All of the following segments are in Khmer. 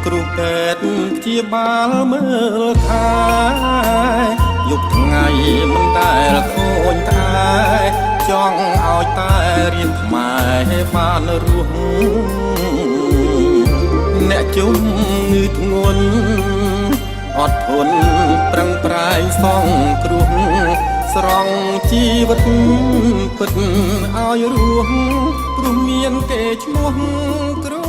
គ្រូពេទ្យព្យាបាលមើលថែយប់ថ្ងៃមិនដែលខូចថែចង់ឲ្យតែរៀនខ្មែរបានរស់អ្នកជំងឺធ្ងន់អត់ធន់ប្រឹងប្រែងសងគ្រោះស្រង់ជីវិតពិតឲ្យរស់ព្រោះមានគេឈ្មោះគ្រូ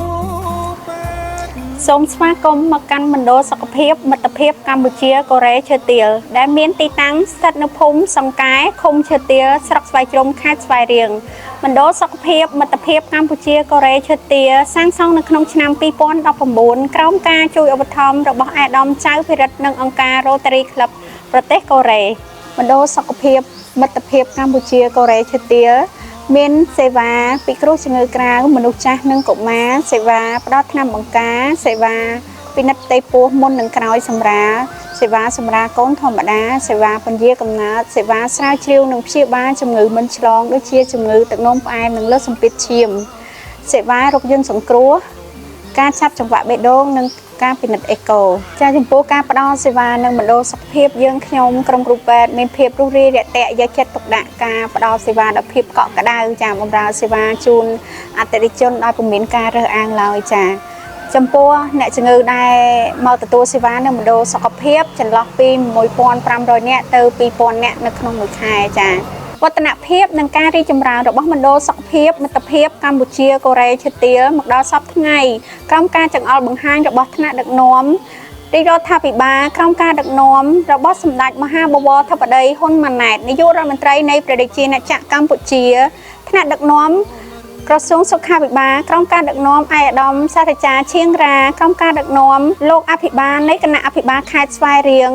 ពេទ្យ សូមស្វាគមន៍មកកាន់មណ្ឌលសុខភាពមិត្តភាពកម្ពុជាកូរ៉េឈើទាលដែលមានទីតាំងស្ថិតនៅភូមិសង្កែឃុំឈើទាលស្រុកស្វាយជ្រុំខេត្តស្វាយរៀងមណ្ឌលសុខភាពមិត្តភាពកម្ពុជាកូរ៉េឈើទាលសាងសង់នៅក្នុងឆ្នាំ2019ក្រោមការជួយឧបត្ថម្ភរបស់ឯកឧត្តមចៅភិរិទ្ធនិងអង្គការ Rotary Club ប្រទេសកូរ៉េមណ្ឌលសុខភាពមិត្តភាពកម្ពុជាកូរ៉េឈើទាល មានសេវាពិគ្រោះជំងឺក្រៅមនុស្សចាស់និងកុមារសេវាផ្ដល់ថ្នាំបង្ការសេវាពិនិត្យផ្ទៃពោះមុននិងក្រោយសម្រាលសេវាសម្រាលកូនធម្មតាសេវាពន្យាកំណើតសេវាស្រាវជ្រាវនិងព្យាបាលជំងឺមិនឆ្លងដូចជាជំងឺទឹកនោមផ្អែមនិងលើសសម្ពាធឈាមសេវារថយន្តសង្គ្រោះការចាប់ចង្វាក់បេះដូងនិងការពិនិត្យអេកូចាចំពោះការផ្ដល់សេវានិងមណ្ឌលសុខភាពយើងខ្ញុំក្រុមគ្រូពេទ្យមានភាពរួសរាយរាក់ទាក់យកចិត្តទុកដាក់ការផ្ដល់សេវាដោយភាពកក់ក្ដៅចាបម្រើសេវាជូនអតិថិជនដោយពុំមានការរើសអើងឡើយចាចំពោះអ្នកជំងឺដែលមកទទួលសេវានៅមណ្ឌលសុខភាពចន្លោះពី1500នាក់ទៅ2000នាក់នៅក្នុងមួយខែចាវឌ្ឍនភាពនិងការរីកចម្រើនរបស់មណ្ឌលសុខភាពមិត្តភាពកម្ពុជាកូរ៉េឈើទាលមកដល់សព្វថ្ងៃក្រោមការចង្អុលបង្ហាញរបស់ថ្នាក់ដឹកនាំរាជរដ្ឋាភិបាលក្រោមការដឹកនាំរបស់សម្ដេចមហាបវរធិបតីហ៊ុនម៉ាណែតនាយករដ្ឋមន្ត្រីនៃព្រះរាជាណាចក្រកម្ពុជាថ្នាក់ដឹកនាំក្រសួងសុខាភិបាលក្រោមការដឹកនាំឯកឧត្តមសាស្ត្រាចារ្យឈៀងរ៉ាក្រោមការដឹកនាំលោកអភិបាលនៃគណៈអភិបាលខេត្តស្វាយរៀង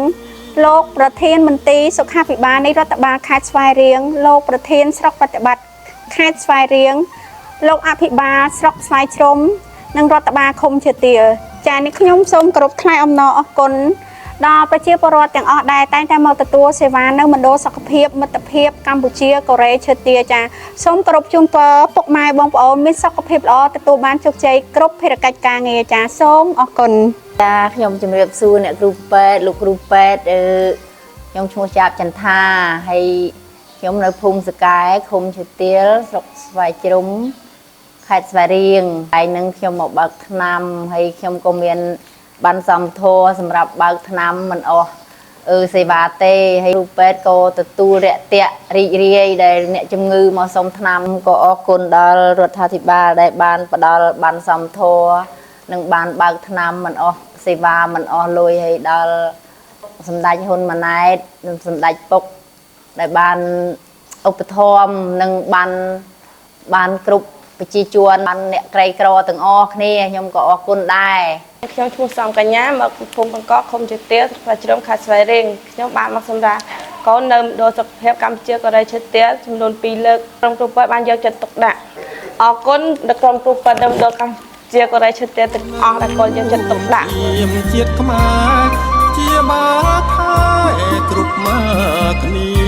លោកប្រធានមន្ទីរសុខាភិបាលនៃរដ្ឋបាលខេត្តស្វាយរៀងលោកប្រធានស្រុកប្រតិបត្តិខេត្តស្វាយរៀងលោកអភិបាលស្រុកស្វាយជ្រុំនិងរដ្ឋបាលឃុំឈើទាលចានេះខ្ញុំសូមគោរពថ្លែងអំណរអគុណដល់ប្រជាពលរដ្ឋទាំងអស់ដែលតែងតែមកទទួលសេវានៅមណ្ឌលសុខភាពមិត្តភាពកម្ពុជាកូរ៉េឈើទាលចាសូមគោរពជូនពរពុកម៉ែបងប្អូនមានសុខភាពល្អទទួលបានជោគជ័យគ្រប់ភារកិច្ចការងារចាសូមអរគុណ ចាខ្ញុំជម្រាបសួរអ្នកគ្រូពេទ្យលោកគ្រូពេទ្យអឺខ្ញុំឈ្មោះចាប់ចន្ទថាហើយខ្ញុំនៅភូមិសកែឃុំឈើទាលស្រុកស្វាយជ្រុំខេត្តស្វាយរៀងហើយនឹងខ្ញុំមកបើកថ្នាំហើយខ្ញុំក៏មានបានសំធរសម្រាប់បើកថ្នាំមិនអស់អឺសេវាទេហើយគ្រូពេទ្យក៏ទទួលរាក់ទាក់រីករាយដែលអ្នកជំងឺមកសុំថ្នាំក៏អរគុណដល់រដ្ឋាភិបាលដែលបានផ្ដល់បានសំធរ នឹងបានបើកថ្នាំមិនអស់សេវាមិនអស់លុយឲ្យដល់សម្ដេចហ៊ុនម៉ាណែតនិងសម្ដេចពុកដែលបានឧបត្ថម្ភនិងបានបានគ្រប់ប្រជាជនបានអ្នកក្រីក្រទាំងអស់គ្នាខ្ញុំក៏អរគុណដែរ ខ្ញុំឈ្មោះសំកញ្ញាមកពីភូមិបង្កក់ឃុំជាទាលស្រុកស្វាយជ្រុំខេត្តស្វាយរៀងខ្ញុំបានមកសម្រាប់កូននៅមណ្ឌលសុខភាពកម្ពុជាកូរ៉េឈើទាលចំនួន2លើកក្រុមគ្រូពេទ្យបានយកចិត្តទុកដាក់អរគុណដល់ក្រុមគ្រូពេទ្យនៅមណ្ឌលកម្ពុជាកូរ៉េឈើទាលទាំងអស់ដែលគាត់យកចិត្តទុកដាក់ ៀមជាតិខ្មែរជាបាថែគ្រប់មកគ្នា